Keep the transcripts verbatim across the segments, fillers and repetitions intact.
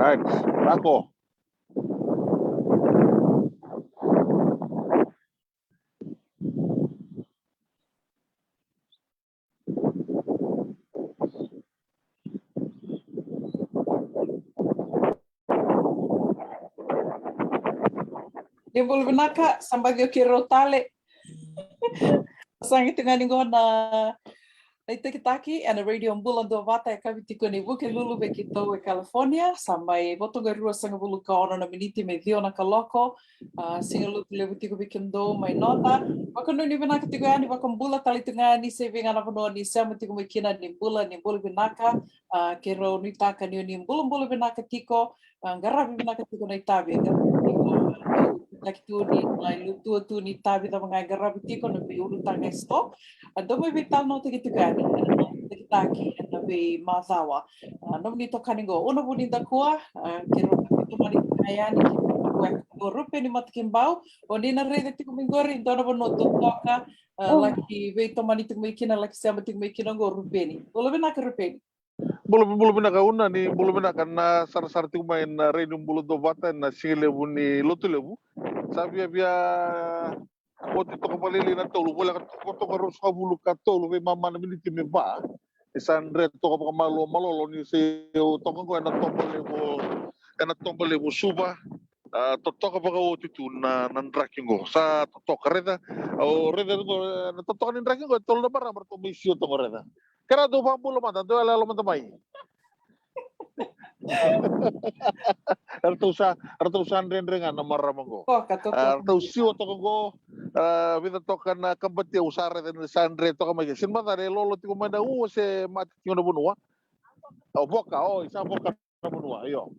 Right. Lako. Ni bula vinaka, sa baci o keirau tale. Sa qai tu ga ni qo na na itakitaki ena Radio Bula Duavata e kavi tiko ni Vukelulu vei keitou e California. Sa mai vo toka e ruasagavulu ka ono na miniti me ciwa na kaloko. A, siga Lotulevu tiko vei kemudou mai Nota. Vakanuinui vinaka tiko yani, vakabula tale tu ga yani se vei ga na vanua ni sema tiko mai kina. Ni bula, ni bula vinaka. A, keirau nuitaka ni o ni bulabula vinaka tiko. A, qaravi vinaka tiko na itavi, qaravi tiko, a, taki tu ni, a, ilutua tu ni itavi cava ga e qaravi tiko na veiulutaga e sto. A, dou mai veitalanoataki tiko yani ena noda itakitaki ena veimacawa. A, nomuni itokani qo, Una Vunidakua, a, keirau veitomani tiko ga yani, keirau weka qo Rupeni Matakibau. O ni na raica tiko mai qori, dua na vanua totoka, a, laki veitomani tiko mai kina, laki sema tiko mai kina qo Rupeni. Bula vinaka Rupeni. Bula, bula vinaka Una, ni bula vinaka na sarasara tiko mai na Radio Bula Duavata ena siga levu ni Lotulevu. Sa viavia oti toka vakalailai na tolu, voleka toka, toka ruasagavulu ka tolu, veimama na miniti me va. Ni sa dre toka vakamalua malolo ni se toka qo ena toba levu, ena toba levu Suva. A, totoka vakaoti tu na, na draki qo. Sa totoka, raica. O raica qo, na totoka ni draki qo, e tolu na marama ratou mai sio toka, raica. Ke ratou vakabula mada, dou yaloyalo mada mai. Ratou sa, ratou sa dredre ga na marama qo. Toka, toka. A, ratou siwa toka qo, a, vica toka na kabati au sa raica ni sa dre toka mai ke. Sega ni macala e lolo tiko mai na ua se mate tiko na vanua. O, voka, o, isa voka na vanua, io.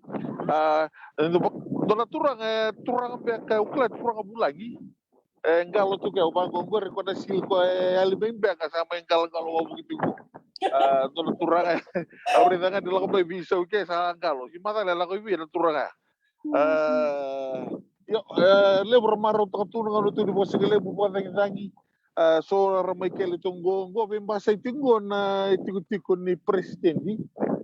A, dua na turaga, e turaga beka, au kila turaga vulagi. E qalo tu ke, au vaqo qori ko na sili ko e yali mai beka, sa mai qaloqalo wavoki tiko. A, dua na turaga, au raica ga ni lako mai veisau ke sa qalo. Sega ni macala e lako i vei na turaga. A, io, e, levu ra marautaka tu na gauna tu ni vakasigalevu, vakacagicagi. A, so ra mai kele tu qo, qo veibasai tiko qo na itikotiko ni peresitedi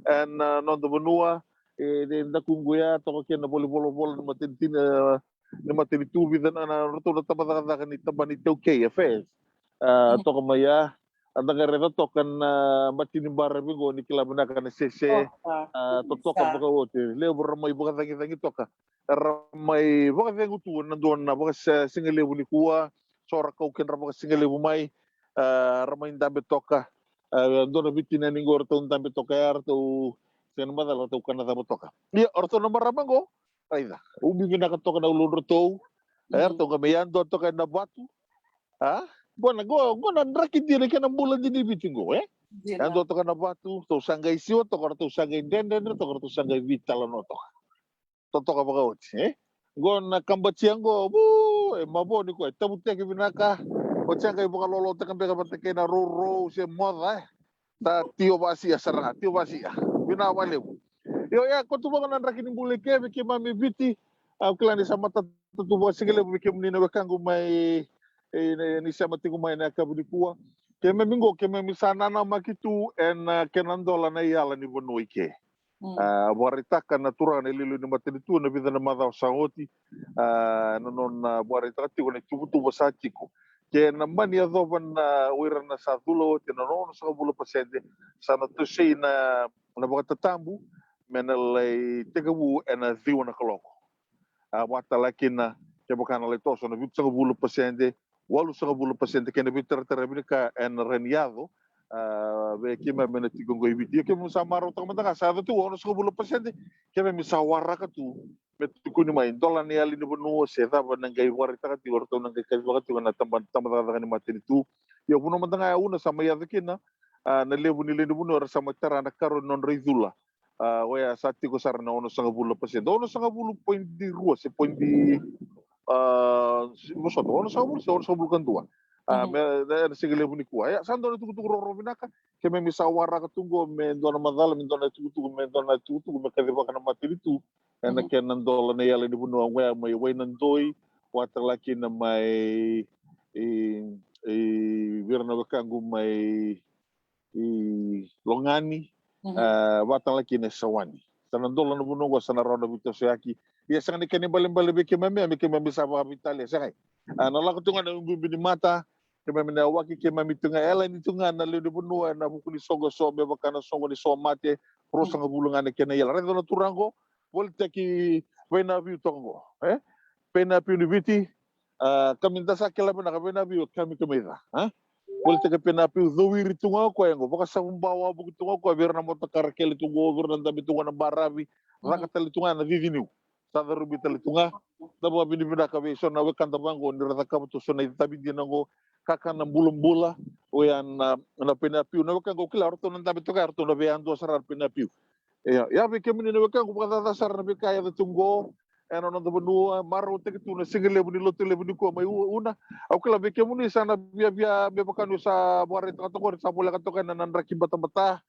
ena, a, noda vanua. E, e dakuqu ya toka kei na volivolavola ni matanitu, e, ni matanitu, vica na, na ratou na tabacakacaka ni tabana iTaukei Affairs. A, toka mai ya, a da qai raica toka na, a, bati ni baravi qo ni kila vinaka na sese. A, totoka vakaoti, levu ra mai vakacagicagi toka. Ra mai vakacegu tu ena dua na vakasigalevu nikua. So ra kau kedra vakasigalevu mai, a, ra mai dabe toka. A, dua na veitinani qo ratou dabe toka ya, ratou, sega ni macala ratou kana cava toka. Ia, o ratou na marama qo, raica, ubi vinaka toka na uludratou. E, ratou qai mai yadua toka ena vatu. A, qo na, qo, qo na draki dina kei na bula dina i Viti qo, e? Yadua toka na vatu, ratou sa qai siwa toka, ratou sa qai dredredre toka, ratou sa qai veitalanoa toka. Totoka vakaoti, e? Qo na kabatia qo, vu, e mavo ni koya, e tavutaki vinaka. Oti sa qai vakalolotaka beka vata kei na rourou se moca, e? Sa tio vasia sara ga, tio vasia. Vinaka vakalevu. Io, ia, ko tu vaka na draki ni bula i ke vei keimami e Viti. Au kila ni sa matata tu vakasigalevu vei kemuni na wekaqu mai, e, ni, ni sema tiko mai na yakavi nikua. Keimami qo, keimami sa nanamaki tu ena, e, kena dola na iyala ni vanua i ke. A, vakaraitaka na turaga na iliuliu ni matanitu ena vica na macawa sa oti, a, na nona vakaraitaka tiko na ituvatuva sa tiko. Ke na mani yacova na, o ira na sa cula oti na onosagavulu pasede, sa na tosoi na, na vakatatabu me na lai tekivu ena ciwa na kaloko. A, vakatale kina kevaka na lai toso na vitusagavulu pasede, walusagavulu pasede kei na veitaratara vinaka ena rawa ni yaco, a, vei keimami na tiko qo i Viti. Ia keimami sa marautaka mada ga, sa yaco tu onosagavulu pasede, keimami sa waraka tu me tukuni mai, dola na iyala ni vanua se cava na qai vakaraitaka tiko, ratou na qai kacivaka tiko na taba, tabacakacaka ni matanitu. Ia vanua mada ga ya, Una, sa mai yaco kina, a, na levu ni lewe ni vanua era sa mai tara na karua ni nodra icula. A, oya sa tiko sara na onosagavulu na pasede. Onosagavulu poidi rua se poidi, a, vosota, onosagavulu se onosagavulu ka dua. A, me, e, ena sigalevu nikua. Ia, sa dua na itukutuku rorogo vinaka, keimami sa waraka tu qo me dua na macala, me dua na itukutuku, me dua na itukutuku me kacivaka na matanitu ena kena dola na iyala ni vanua, oya mai Wainadoi, vakatale kina mai, i, i vei ira na wekaqu mai i Logani, a, vakatale kina i Sawani. Sa na dola na vanua oqo, sa na rawa na veitosoyaki. Ia sega ni kena ibalebale vei keimami, me keimami sa vakaveitalia, sega. A, na lako tu ga na ubiubi ni mata, keimami na yawaki, keimami tu ga, yala ni tu ga na lewe ni vanua ena vuku ni soqo eso, me vaka na soqo ni somate, ruasagavulu ga na kena yala. Raica na turaga oqo, volitaki Vainaviu toka oqo, e? Vainaviu ni Viti, a, kami da sa kila vinaka Vainaviu, kami kami ca, a? Volitaki Vainaviu, cowiri tu ga o koya oqo, vakasavu bawa vuki tu ga o koya vei ira na motokara kele tu oqo, vei ira na dabe tu ga na baravi, caka tale tu ga na cici niu. Sa carubi tale tu ga. Da vakavinavinaka vei so na wekada vaqo ni ra cakava tu so na itavi dina oqo, kakana bulabula, oya na, na Vainaviu, na wekaqu, au kila o ratou na dabe toka, o ratou na veiyadua sara na Vainaviu. Ia, ia vei kemuni na wekaqu, vakacaca sara na veika e yaco tu oqo ena noda vanua, marautaki tu na siga levu ni Lotulevu nikua mai U-, Una. Au kila vei kemuni sa na viavia, me vaka niu sa vakaraitaka toka, sa voleka toka ena, na draki batabata.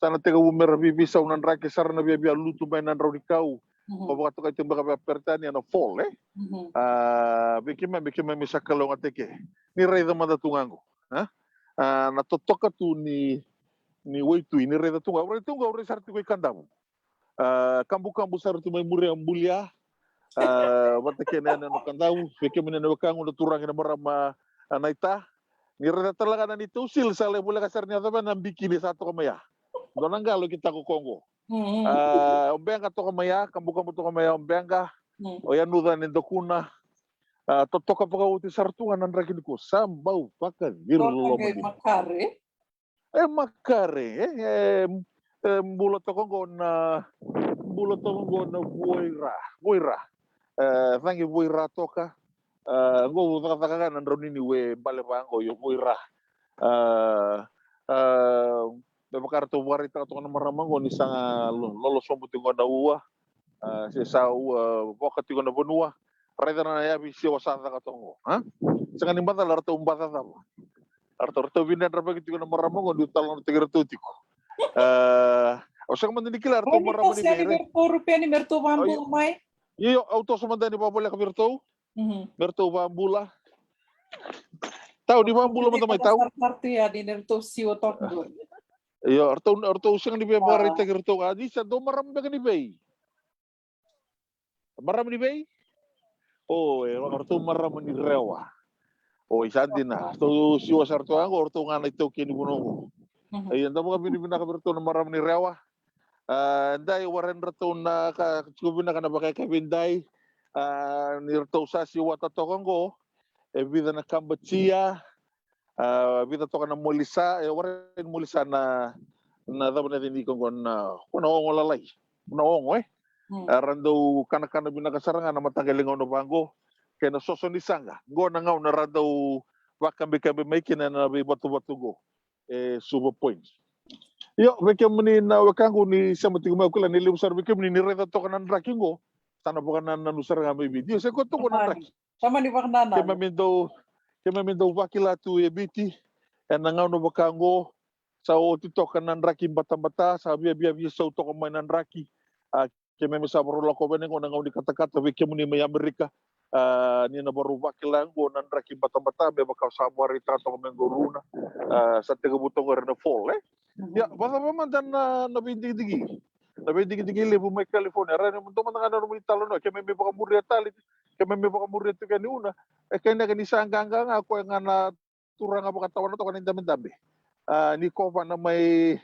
Sa na tekivu me ra veiveisau na draki, sa ra na viavia lutu mai na drau ni kau. Ko vakatokai tiko beka vei Peritania na fall, e? A, vei keimami, keimami sa kalougata tiko. Ni raica mada tu ga qo, a? A, na totoka tu ni, ni waitui, ni raica tu ga, au rai tu ga, au rai sara tiko i Kadavu. A, kabukabu sara tu mai muri a bulia. A, vata kei na yanuyanu o Kadavu, vei kemuni na wekaqu na turaga na marama, a, na ita. Ni raica tale ga na neitou sili sa lai voleka sara ni yacova na bikini sa toka mai ya. Dua na qalo ki tako koqo. A, o Beqa toka mai ya, kabukabu toka mai ya o Beqa. O Yanuca ni Dakuna. A, totoka vakaoti sara tu ga na draki nikua. Sa bau vakaciri loloma ni. Makare. E makare, e, e, e bula toka oqo na, bula toka oqo na vuaira, vuaira. E, cagi vuaira toka. E, oqo cakacaka ga na drau ni niu e bale vaqo, io vuaira. E, e, me vaka ratou vakaraitaka toka na marama oqo ni sa lo-, lolo sobu tiko na ua. A, se sa ua voka tiko na vanua. Raica na yavi se o sa caka toka oqo, a? Sega ni macala ratou baca cava. Ratou, ratou vinadra vaki tiko na marama oqo, niu talanoataki ratou tiko. A, o sega mada ni kila ratou marama ni vei. Rupeni, me ratou vabula mai. Io, au toso mada ni vavoleka vei ratou. Me ratou vabula. Tau, ni vabula mada mai, tau. Io, ratou, ratou sega ni via vakaraitaki ratou. A, ni sa dou marama beka ni vei. Marama ni vei? O, e, ratou marama ni Rewa. O, i sa dina. Ratou siwa sara tu oqo, ratou ga na itaukei ni vanua oqo. E, da vakavinavinaka vei ratou na marama ni Rewa. A, dai warai ratou na ka, tiko vinaka na vakayakavi dai. A, ni ratou sa siwa toka oqo. E vica na kabatia. A, vica toka na molisa, e warai ni molisa na, na cava na cini koqo na, ko na ogo lalai. Na ogo, e? A, ra dau kanakana vinaka sara ga na mataqali gauna vaqo. Kei na soso ni saqa. Qo na gauna ra dau vakabikabi mai kina na veivatuvatu qo. E Suva Point. Io, vei kemuni na wekaqu ni sema tiko mai, au kila ni levu sara vei kemuni ni raica toka na draki qo. Sa na vakanananu sara ga mai Viti. Io, se ko toka na draki. Tamani vakanananu. Keimami dau, keimami dau vakila tu e Viti, ena gauna vaka oqo, sa oti toka na draki batabata, sa viavia veisau toka mai na draki. A, keimami sa varau lakova yani oqo na gauna ni katakata vei kemuni mai Amerika. A, ni na varau vakila oqo na draki batabata, me vaka sa vakaraitaka toka mai oqo Runa. A, sa tekivu toka qori na fall, e? Ia, vakacava mada na, na veidigidigi? Na veidigidigi levu mai California. Raica mada ga na nomuni talanoa, keimami vakamuria tale, keimami vakamuria tiko yani Una. E kena ka ni sa qaqa ga, koya ga na turaga vakatawana toka na idabedabe. A, ni kovana mai,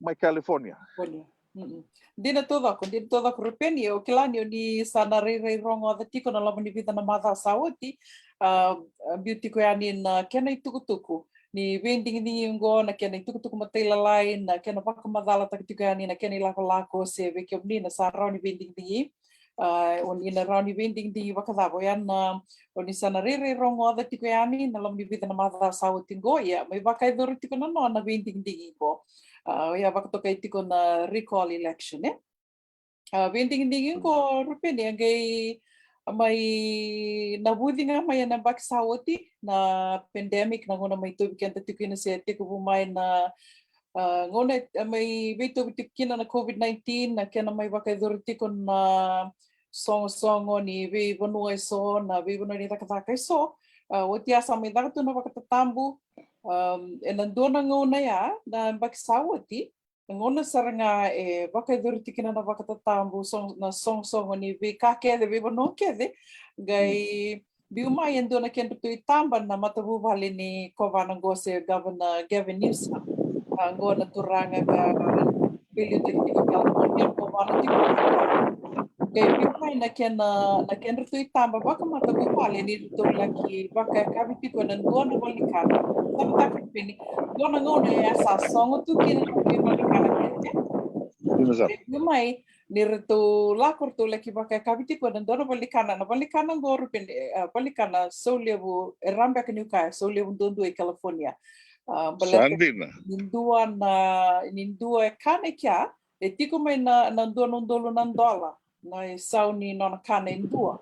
mai California. Dina taucoko, dina taucoko Rupeni, o kila ni o ni sa na rairai rogoca tiko na loma ni vica na macawa sa oti, a, biu tiko yani na kena itukutuku ni veidigidigi oqo, na kena itukutuku matailalai, na kena vakamacalataka tiko yani na kena ilakolako se vei kemuni na sa rawa ni veidigidigi. A, o ni na rawa ni veidigidigi vakacava, oya na, o ni sa na rairai rogoca tiko yani na loma ni vica na macawa sa oti oqo, ia, mai vakayacori tiko na nona veidigidigi oqo. A, oya vakatokai tiko na recall election, e? A, veidigidigi oqo Rupeni, e qai mai navuci ga mai ena yabaki sa oti, na pandemic, na gauna mai tauvi keda tiko kina se tekivu mai na, a, gauna e mai veitauvi tiko kina na COVID nineteen, na kena mai vakayacori tiko na sogosogo ni veivanua eso, na veivanua ni cakacaka eso. A, oti ya sa mai caka tu na vakatatabu, a, ena dua na gauna ya, na yabaki sa oti, gauna sara ga e vakayacori tiko kina na vakatatabu, sog-, na sogosogo ni veika kece, veivanua kece, qai biu mai e dua na kedratou itaba na matavuvale ni kovana qo se Governor Gavin Newsom. A, qo na turaga ka veiliutaki tiko California, kovana tiko. Qai biu mai na kena, na kedratou itaba vakamatavuvale ni ratou laki vakayakavi tiko ena dua na valenikana. Sa mataka Rupeni, dua na gauna e a sa sogo tu kina na valenikana kece. Dina sara. Qai biu mai ni ratou lako ratou laki vakayakavi tiko ena dua na valenikana, na valenikana qo Rupeni, e, a, valenikana saulevu, e rawa beka niu kaya saulevu duadua e California. A, baleta ni dua na, ni dua e kana e kea, e tiko mai na, na dua na udolu na dola na isau ni nona kana e dua.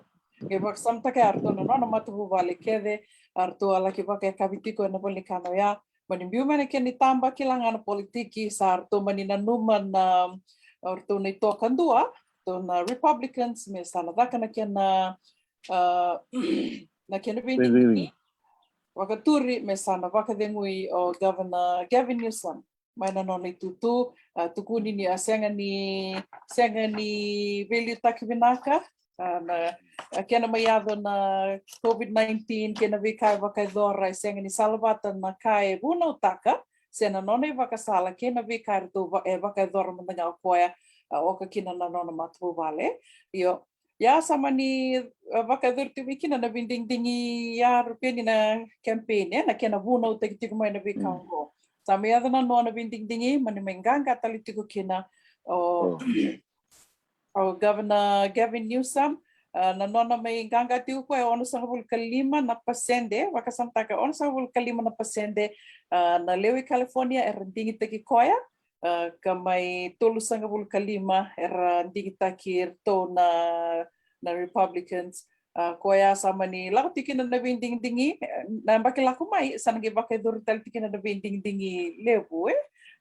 Qai vakasamataka ya ratou na nona matavuvale kece, a ratou a laki vakayakavi tiko ena valenikana oya. Mani biu mai na kena itaba, kila ga na politiki, sa ratou mani nanuma na, o ratou na itoka dua, ratou na Republicans, me sa na caka na kena, a, na kena veidigidigi. Vakaturi me sa na vakacegui o Governor Gavin Newsom mai na nona itutu, a, tukuni ni a sega ni, sega ni veiliutaki vinaka, a, na, a, kena mai yaco na COVID nineteen kei na veika e vakayacora, e sega ni salavata na ka e vunautaka se na nona ivakasala kei na veika e ratou va-, e vakayacora mada ga o koya, a, oka kina na nona matavuvale. Io, ia sa mani, a, vakayacori tu vei kina na veidigidigi ya Rupeni na campaign, e, na kena vunautaki tiko mai na veika oqo. Sa mai yaco na nona veidigidigi, mani mai qaqa tale tiko kina o, o Governor Gavin Newsom, a, na nona mai qaqa tiko koya e onosagavulu ka lima na pasede, vakasamataka onosagavulu ka lima na pasede, a, na lewe i California era digitaki koya, a, ka mai tolusagavulu ka lima era digitaki iratou na, na Republicans. A, koya sa mani lako tiko kina na veidigidigi, e, na yabaki lako mai, sa na qai vakayacori tale tiko kina na veidigidigi levu, e.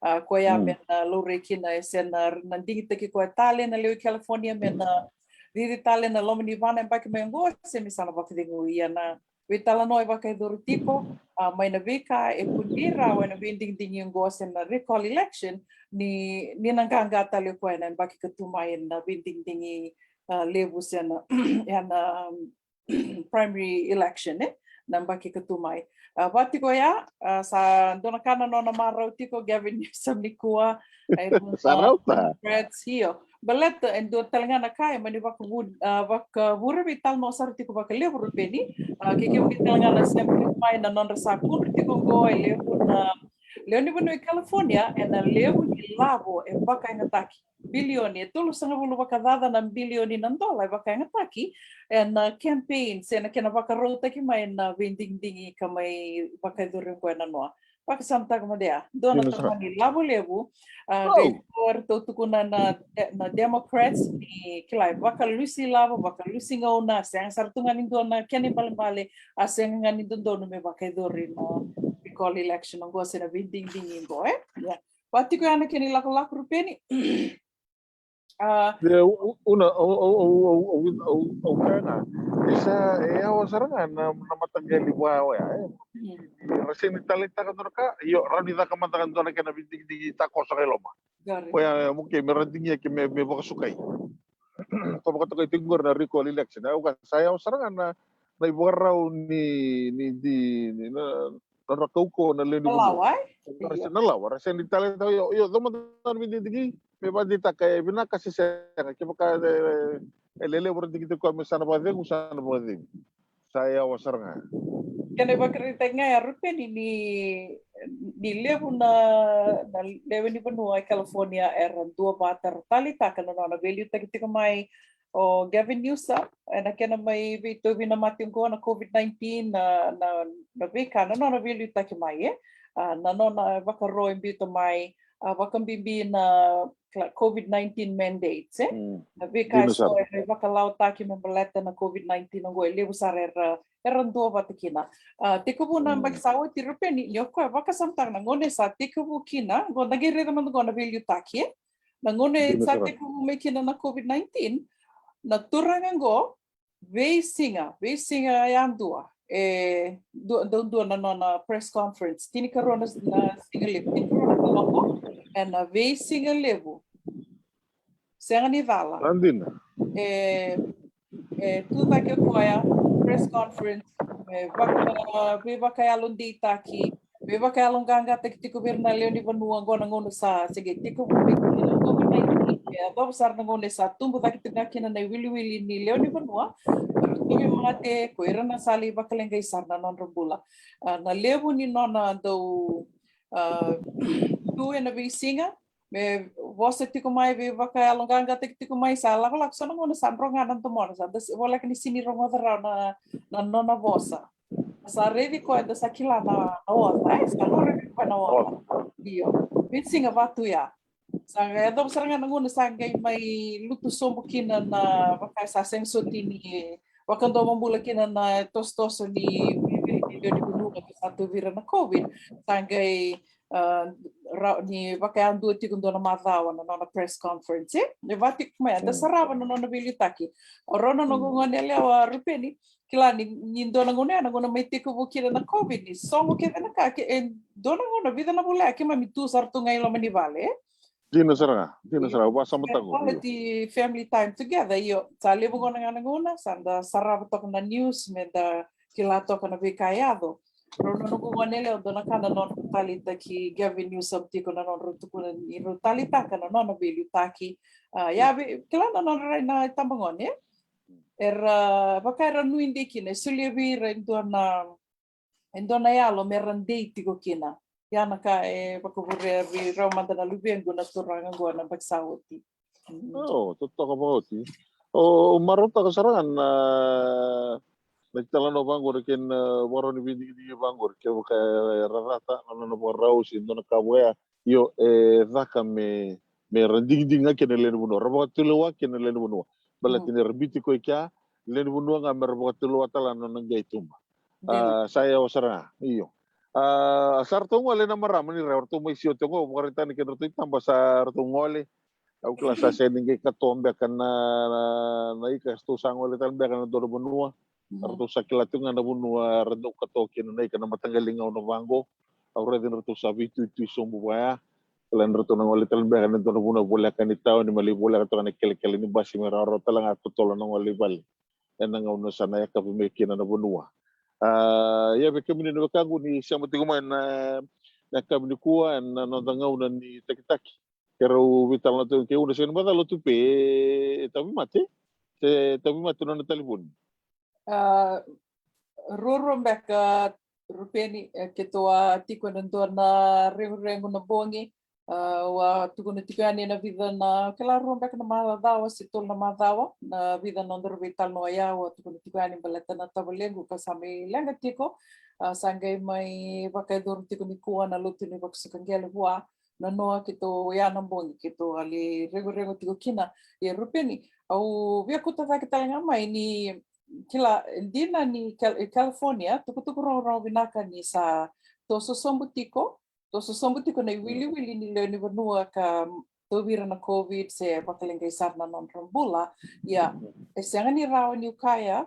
A, koya me na laurai kina, e, se na, na digitaki koya tale na lewe i California, me na cici tale na loma ni va na yabaki mai oqo, se me sa na vakacegui. Ia na veitalanoa e vakayacori tiko, a, mai na veika e kune rawa ena veidigidigi oqo se na recall election, ni, ni na qaqa tale o koya ena yabaki ka tu mai ena veidigidigi, a, levu se na, ena, um, primary election, e, na yabaki ka tu mai. A, vaka tiko ya, a, sa dua na ka na nona marau tiko Gavin Newsom nikua, e, sa rauta. Democrats, io. Baleta e dua tale ga na ka e mani vakavu-, a, vakavure veitalanoa sara tiko vakalevu Rupeni, a, kei kemuni tale ga na sema tiko mai na nodra sa kudru tiko oqo e levu na lewe ni vanua i California ena levu ni lavo e vakayagataki. Bilioni, e tolusagavulu vakacaca na bilioni na dola e vakayagataki ena campaign se na kena vakarautaki mai na veidigidigi ka mai vakayacori oqo e nanoa. Vakasamataka mada ya, dua na tamani lavo levu, a, qai dua eratou tukuna na, na Democrats ni kila e vakalusi lavo, vakalusi gauna, sega sara tu ga ni dua na kena ibalebale, a sega ga ni dodonu me vakayacori na recall election oqo se na veidigidigi oqo, e? Ia. Vaka tiko ya na kena ilakolako Rupeni. A, ia, u-, u-, una, au, au kaya ga, e sa, e yawa sara ga na, na mataqali vua oya, e. Ra sega ni taleitaka dua na ka, io, rawa ni caka mada ga dua na kena veidigidigi takoso ga i loma. Oya, e, okay, me ra digia ke me, me vakasukai. Ko vakatokai tiko qori na recall election, e, au kaya sa yawa sara ga na, na ivakarau ni, ni, ni, ni, na, nodra kaukauwa na lewe ni vanua. Na lawa, e? Ra sega, na lawa, ra sega ni taleitaka, io, io, cau mada na veidigidigi, me vakadeitaka e vinaka se sega, kevaka e, e lelevu ra digitaki koya me sa na vakacegu, sa na vakacegu. Sa yawa sara ga. Kena ivakaraitaki ga ya Rupeni ni, ni levu na, na lewe ni vanua e California era duavata, ra taleitaka na nona veiliutaki tiko mai o Gavin Newsom, ena kena mai veitauvi na mate oqo na COVID nineteen, na, na, na veika, na nona veiliutaki mai, e? A, na nona vakaro e biuta mai, a, vakabibi na cla-, COVID nineteen mandates, e? Mm. Na veika eso e mai vakalawataki me baleta na COVID nineteen oqo e levu sara era, era duavata kina. A, tekivu na yabaki sa oti Rupeni, ni o koya vakasamataka na gauna e sa tekivu kina, oqo da qai raica mada oqo na veiliutaki, e? Na gauna e sa tekivu mai kina na COVID nineteen, na turaga oqo, veisiga, veisiga yadua, e, dua, dua, dua na nona press conference, tinikarua na, na siga levu, tinikarua na kaloko, ena veisiga levu. Sega ni cala. Sa dina. E, e tu cake o koya, press conference, e vaka, veivakayalodeitaki, veivakayaloqaqataki tiko vei ira na lewe ni vanua, qo na gauna sa se qai tekivu mai kina na COVID nineteen, e yacova sara na gauna e sa tubu cake tiko ga kina na iwiliwili ni lewe ni vanua, tauvimate, ko ira na sa lai vakaleqai sara na nodra bula. A, na levu ni nona dau, a, tu ena veisiga, me vosa tiko mai, veivakayaloqaqataki tiko mai, sa lakolako so na gauna sa dro ga na domona, sa da se, voleka ni sega ni rogoca rawa na, na nona vosa. Sa raici koya da sa kila na, na oca, e, sa raici koya na oca. Io. Veisiga vatu ya. Sa qai yacova sara ga na gauna sa qai mai lutu sobu kina na vaka sa sega soti ni vakadomobula kina na tosotoso ni iwiliwili ni lewe ni vanua ka sa tauvi ira na COVID. Sa qai, a, ra-, ni vakayadua tiko dua na macawa na nona press conference, e? E vaka tiko mai, eda sarava na nona veiliutaki. O rau na noqu gone yalewa, Rupeni, kila ni, ni dua na gauna ya, na gauna mai tekivu kina na COVID, ni sogo kece na ka, ke, e dua na gauna, vica na vula ya, keimami tu sara tu ga i loma ni vale, e? Dina sara ga, dina sara ga, au vakasamataka. Quality family time together, io. Sa levu gona ga na gauna, sa da sarava toka na news, me da kila toka na veika e yaco. Rau na noqu gone yalewa, dua na ka na nodra taleitaki Gavin Newsom tiko na nodra tukuna ni rau taleitaka na nona veiliutaki. A, ia, vei, kila na nodra rai na itabagone, e? Era, vaka era nuidei kina, e solia vei ira e dua na, e dua na yalo me ra dei tiko kina. Ia na ka e vakavurea vei rau mada na luvequ na turaga qo na yabaki sa oti. Mm. O, totoka vakaoti. O, marautaka sara ga na, na italanoa vaqori kei na, e, vakarau ni veidigidigi vaqori, kevaka e rarata na nona vakarau se dua na ka vaya. Io, e caka me, me ra digidigi ga kina na lewe ni vanua, ra vakatulewa kina na lewe ni vanua. Baleta ni ra biuti koya i kea, lewe ni vanua ga me ra vakatulewa tale ga na nona qai tuba. A, sa yawa sara ga, io. A, sa ratou gole na marama ni ra, ratou mai sio tiko qo, vakaraitaka na kedratou itaba, sa ratou gole. Au kila sa sega ni qai katoa beka na, na, na ika, ratou sa gole tale beka na dua na vanua. Ratou sa kila tiko ga na vanua ra dau katoa kina na ika, na mataqali gauna vaqo. Au raica ni ratou sa veituitui sobu vaya. Kila ni ratou na gole tale beka na dua na vanua voleka ni taoni, me lai voleka toka na kelekele ni basi, me rawarawa tale ga totolo na gole i vale ena gauna sa na yakavi mai kina na vanua. A, ia vei kemuni na wekaqu ni sema tiko mai na, na yakavi nikua ena noda gauna ni takitaki, keirau veitalanoa tiko kei Una, sega ni macala o Tupe e tauvimate, se tauvimate na nona talevoni? A, ruarua beka, Rupeni, e, keitou a tiko ena dua na reguregu na bogi. A, au a tukuna tiko yani ena vica na, kila, rua beka na macawa se tolu na macawa, na vica na nodaru veitalanoa ya, au a tukuna tiko yani baleta na tavalequ ka sa mai leqa tiko. A, sa qai mai vakayacori tiko nikua na lotu ni vakasuka qele vua. Na noa keitou, ya na bogi keitou a lai reguregu tiko kina. Ia, Rupeni, au via kauta cake tale ga mai ni, kila, dina ni Cal-, e California, tukutuku rogorogo vinaka ni sa toso sobu tiko, toso sobu tiko na iwiliwili ni lewe ni vanua ka tauvi ira na COVID se vakaleqai sara na nodra bula. Ia, e sega ni rawa niu kaya,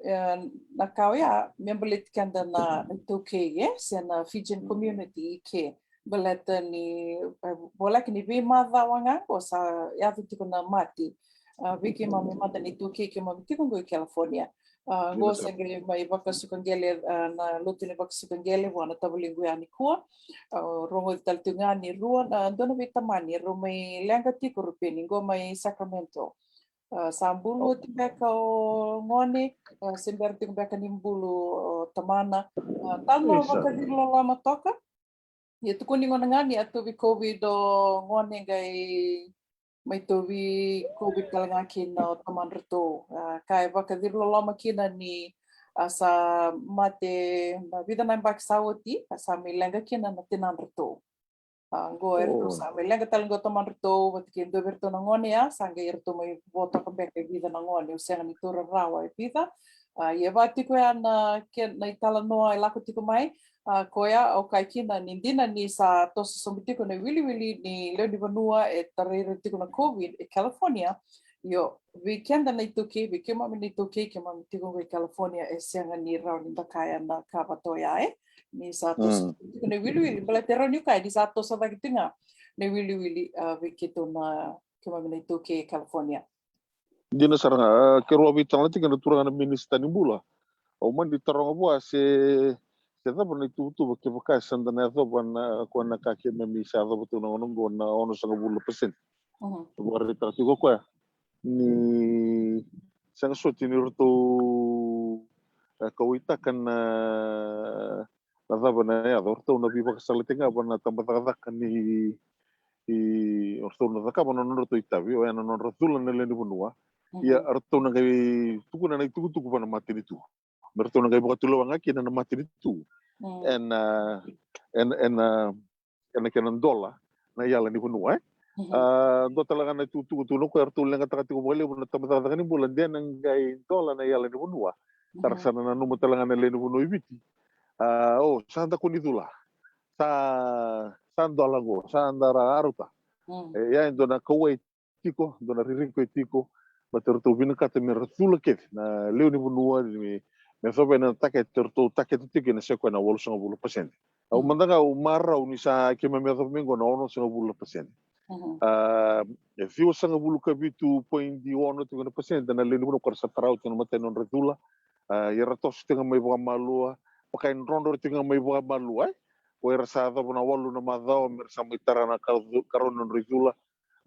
e, na ka oya me baleti keda na, na iTaukei, e, se na Fijian community i ke. Baleta ni, e, voleka ni veimacawa ga qo sa yaco tiko na mate. A, vei keimami mada na iTaukei, keimami tiko qo i California. A, qo sa qai mai vakasuka qele, a, na lotu ni vakasuka qele vua na tavalequ ya nikua. A, rogoci tale tiko ga ni rua na, dua na veitamani rau mai leqa tiko, Rupeni, qo mai Sacramento. A, sa bulu oti beka o gone, a, se bera tiko beka ni bulu o tamana. A, talanoa vakaciriloloma toka. Ia tukuni gona ga ni a tauvi COVID o gone, qai mai tauvi COVID tale ga kina o tamadratou. A, ka e vakaciriloloma kina ni, a, sa mate na vica na yabaki sa oti, a, sa mai leqa kina na tinadratou. A, qo eratou sa mai leqa tale qo o tamadratou vata kei dua vei iratou na gone ya, sa qai eratou mai vo toka beka e vica na gone, au sega ni taura rawa e vica. A, ia e vaka tiko ya na ke-, na italanoa e lako tiko mai. A, koya au kaya kina ni dina ni sa toso sobu tiko na iwiliwili ni lewe ni vanua e tarai ira tiko na COVID e California. Io, vei keda na iTaukei, vei keimami na iTaukei, keimami tiko qo i California, e sega ni rawa ni da kaya na ka vata oya, e. Ni sa toso tiko na iwiliwili, baleta e rawa niu kaya ni sa toso cake tiko ga. na iwiliwili, a, vei keitou na keimami na iTaukei e California. Dina sara ga, a, keirau a veitalanoa tiko na turaga na minisita ni bula. Au mani taroga vua se se cava na ituvatuva kevaka e sa da na yacova na koya na ka keimami sa yacova tu na gauna oqo na onosagavulu na pasede. Vakaraitaka tiko o koya ni sega soti ni ratou, e, kauwaitaka na na cava na yaco, ratou na veivakasala tiko ga va na tabacakacaka ni, i, ratou na cakava na nodratou itavi, oya na nodra cula na lewe ni vanua. Ia ratou na qai tukuna na itukutuku va na matanitu me ratou na qai vakatulewa ga kina na matanitu ena, ena, ena ena kena dola na iyala ni vanua, e. A, dua tale ga na itukutuku tu na koya, eratou leqataka tiko vakalevu na tabacakacaka ni bula de na qai dola na iyala ni vanua. Tara sa na nanuma tale ga na lewe ni vanua i Viti. A, o, sa da kua ni cula. Sa, sa dola oqo, sa da ra arauta. E, ia e dua na kauwai tiko, dua na ririko e tiko, baleta ratou vinakata me ra cula kece na lewe ni vanua, me, me yacova na takete, ratou takete tiko ena se koya na walusagavulu na pasede. Au mada ga au marau ni sa keimami yacova mai oqo na onosagavulu na pasede. A, e ciwasagavulu ka vitu poidi ono tiko na pasede na lewe ni vanua ko era sa tara oti na matai nodra cula. A, ia ra toso tiko ga mai vakamalua, vaka e drodro tiko ga mai vakamalua, e. Ko era sa yacova na walu na macawa me ra sa mai tara na ka, karua na nodra icula.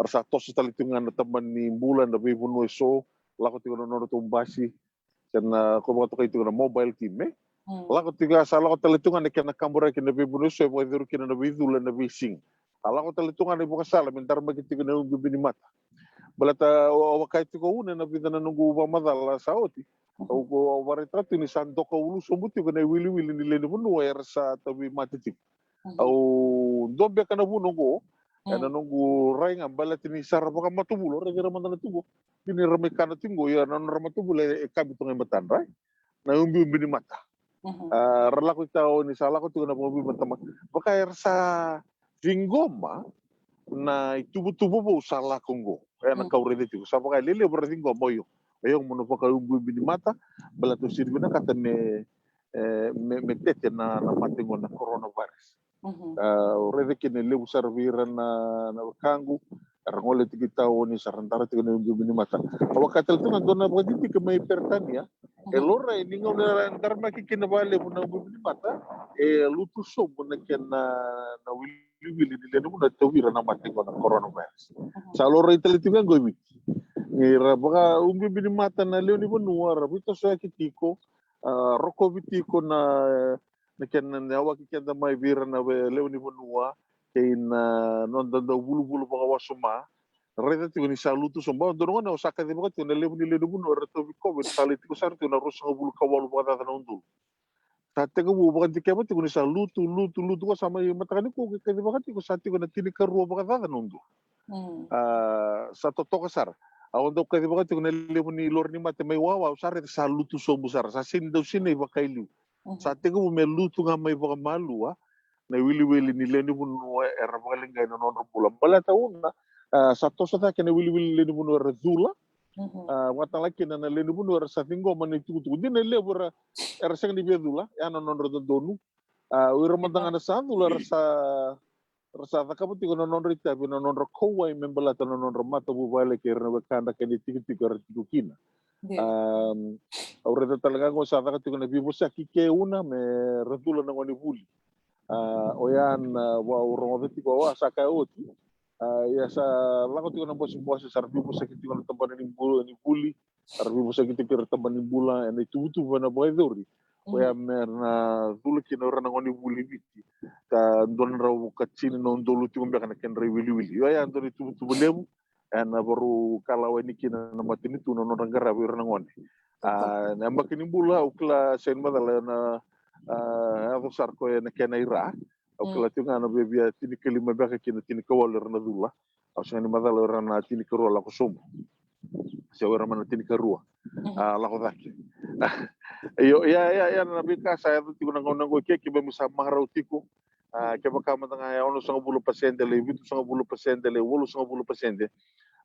Ra sa toso tale tiko ga na tabana ni bula ena veivanua eso, lako tiko na nodratou basi, se na ko vakatokai tiko na mobile team, e. Lako tiko ga, sa lako tale tiko ga na kena kaburaki ena veivanua eso e vakayacori kina na veicula ena veisiga. A lako tale tiko ga na ivakasala me daramaki tiko na ubiubi ni mata. Baleta au, au a kaya tiko au na ena vica na noqu vakamacala sa oti. Au, au vakaraitaka tiko ni sa doka ulu sobu tiko na iwiliwili ni lewe ni vanua era sa tauvimate tiko. Au dua beka na vuna oqo, ena noqu rai ga baleta ni sa ra vakamatavulu, raici ira mada na tu qo. Ni ra mai kana tu qo, ia na nodra matavulu e, e kabi tu ga i matadra, e. Na ubiubi ni mata. A, ra lako i taoni, sa lako tiko na vakaveimatama. Vaka era sa ciqoma na ituvatuva vou sa lako oqo. Ena kau raica tiko, sa vaka e lelevu ra ciqoma, io. Io, mo na vakaubiubi ni mata, baleta au siri vinakata me, e, me, me tete na, na mate oqo na coronavirus. A, au raica kina e levu sara vei ira na, na wekaqu, era gole tiko i taoni, sa ra dara tiko na ubiubi ni mata. Au a kaya tale tu ga dua na vakadidike mai Peritania, e laurai ni gauna era daramaki kina vakalevu na ubiubi ni mata, e lutu sobu na kena, na wiliwili ni lewe ni vanua e tauvi ira na mate oqo na coronavirus. Sa laurai tale tiko ga oqo i Viti. Ni ra vakaubiubi ni mata na lewe ni vanua, ra veitosoyaki tiko, a, rokovi tiko na, na kena, na yawaki keda mai vei ira na lewe ni vanua, kei na noda dau vulavula vakawasoma. Raica tiko ni sa lutu sobu. Au dua na gauna au sa kacivaka tiko na levu ni lewe ni vanua era tauvi COVID, sa lai tiko sara tiko na ruasagavulu ka walu vakacaca na udolu. Sa tekivu vakadikeva tiko ni sa lutu, lutu, lutu, ko sa mai mataka nikua au kacivaka tiko sa tiko na tinikarua vakacaca na udolu. A, sa totoka sara. Au dau kacivaka tiko na levu ni lori ni mate mai wawa, au sa raica sa lutu sobu sara, sa sega ni dau sinai vakailiu. Sa tekivu me lutu ga mai vakamalua na iwiliwili ni lewe ni vanua era vakaleqai na nodra bula. Baleta una, a, sa toso cake na iwiliwili ni lewe ni vanua era cula. A, vakatale kina na lewe ni vanua era sa ciqoma na itukutuku. Dina e levu era, era sega ni via cula, ya na nodra dodonu. A, o ira mada ga na sa cula era sa, era sa cakava tiko na nodra itavi, na nodra kauwai me baleta na nodra matavuvale kei ira na wekadra kei na itikotiko era tiko kina. A, au raica tale ga oqo sa caka tiko na veivosaki ke una me ra cula na gonevuli. A, oya na, a, au rogoca tiko, a, sa kaya oti. A, ia sa lako tiko na bosebose, sa ra veivosaki tiko na tabana ni bu-, ni vuli, sa ra veivosaki tiko ira tabana ni bula, ena ituvatuva na vakayacori. Oya me na cula kina o ira na gonevuli i Viti. Ka dua na drau ka tini na udolu tiko beka na kedra iwiliwili. Oya dua na ituvatuva levu, ena varau kalawa yani kina na matanitu na nodra qaravi ira na gone. A, na yabaki ni bula, au kila sega ni macala na, a, yaco sara koya ena kena ira. Au kila tiko ga na viavia tinikalima beka ki na tinikawalu era na cula. Au sega ni macala o ira na tinikarua lako sobu. Se o ira mai na tinikarua. A, lako cake. Io, ia, ia, ia na veika sa yaco tiko na gauna oqo ke, keimami sa marau tiko. A, kevaka mada ga e onosagavulu pasede, lai vitusagavulu pasede, lai walusagavulu pasede.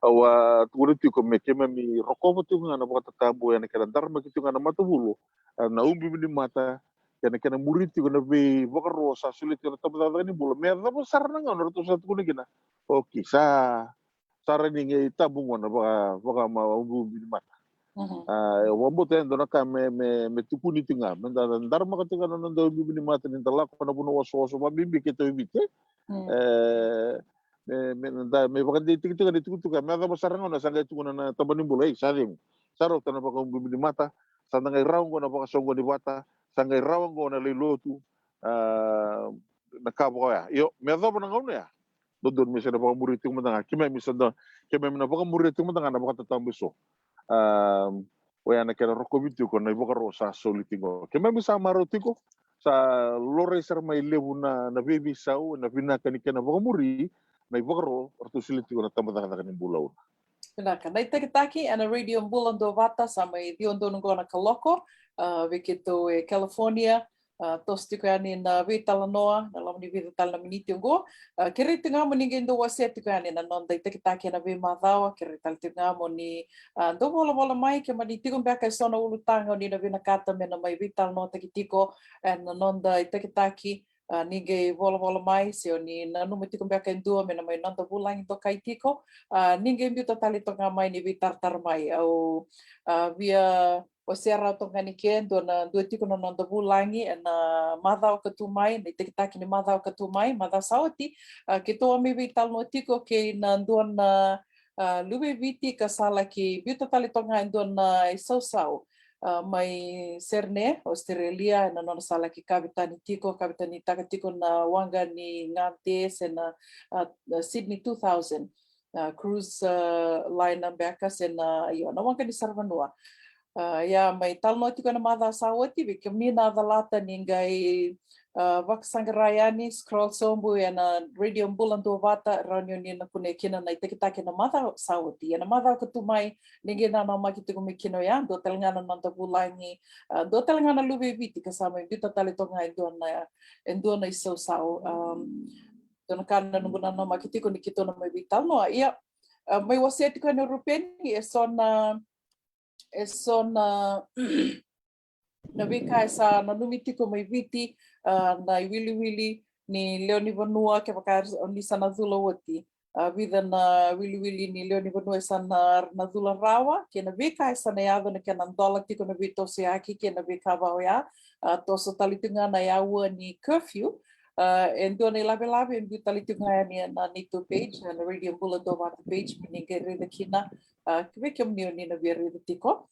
Au a tukuna tiko me keimami rokova tiko ga na vakatatabu ena kena daramaki tiko ga na matavulu. A, na ubiubi ni mata, kei na kena muri tiko na veivakaro sa solia tiko na tabacakacaka ni bula, me yacova sara na gauna ratou sa tukuna kina, okay, sa sa rawa ni qai tabu qo na vaka, vaka ma ubiubi ni mata. A, e vakabauta e dua na ka me, me, me tukuni tiko ga, me da daramaka tiko ga na noda ubiubi ni mata ni da lako na vanua osooso, vakabibi keitou e Viti. E, me, me, da, me vakadeitaki tiko ga na itukutuku, me yacova sara ga na gauna sa qai tukuna na taba ni bula, ei, sa cegu. Sa rauta na vakaubiubi ni mata, sa da qai rawa qo na vakasoqoni vata, sa qai rawa qo na lai lotu, a, na ka vaka oya. Io, me yacova na gauna ya, dodonu me sa na vakamuria tiko mada ga, keimami sa da, keimami na vakamuria tiko mada ga na vakatatau eso. A, oya na kena rokovi tiko na ivakaro sa soli tiko. Keimami sa marau tiko, sa laurai sara mai levu na, na veiveisau, na vinaka ni kena vakamuri na ivakaro ratou solia tiko na tabacakacaka ni bula. Vinaka. Na itakitaki ena Radio Bula Duavata, sa mai ciwa donu qo na kaloko, a, vei keitou e California, a, toso tiko yani na veitalanoa, na loma ni vica tale na miniti oqo. A, kerei tiko ga mo ni qai dau wasea tiko yani na noda itakitaki ena veimacawa, kerei tale tiko ga mo ni, a, dau volavola mai, ke mani tiko beka eso na ulutaga o ni na vinakata me na mai veitalanoataki tiko ena noda itakitaki, a, ni qai volavola mai, se o ni nanuma tiko beka e dua me na mai noda vulagi dokai tiko, a, ni qai biuta tale toka ga mai ni veitaratara mai. Au, a, via wasea rawa toka ga ni ke, dua na, dua tiko na noda vulagi ena macawa ka tu mai, na itakitaki ni macawa ka tu mai, macawa sa oti, a, keitou a mai veitalanoa tiko kei na dua na, a, luve i Viti ka sa laki biuta tale toka ga e dua na isausau, a, mai Sydney, Australia, ena nona sa laki kavetani tiko, kavetanitaka tiko na waqa ni gade se na, a, Sydney two thousand, a, cruise, a, liner beka se na, io, na waqa ni saravanua. A, ia mai talanoa tiko ena macawa sa oti, vei kemuni na calata ni qai, a, vakasaqara yani, scroll sobu ena Radio Bula Duavata, rawa ni o ni na kunea kina na itakitaki ena macawa sa oti. Ena macawa ka tu mai, ni qai nanamaki tiko mai kina oya, dua tale ga na noda vulagi, a, dua tale ga na luve i Viti ka sa mai biuta tale toka ga e dua na, e dua na isausau. Am, dua na ka na noqu nanamaki tiko ni keitou na mai veitalanoa. Ia, a, mai wasea tiko ena European, eso na, eso na, na veika e sa nanumi tiko mai Viti, a, na iwiliwili ni lewe ni vanua, kevaka o ni sa na cula oti. A, vica na wiliwili ni lewe ni vanua e sa na, na cula rawa, kei na veika e sa na yaco na kena dola tiko na veitosoyaki, kei na veika vaka oya, a, toso tale tiko ga na aua ni curfew. A, e dua na ilavelave e biu tale tiko ga yani ena neitou page, na Radio Bula Duavata page, me ni qai raica kina, a, vei kemuni o ni na via raica tiko.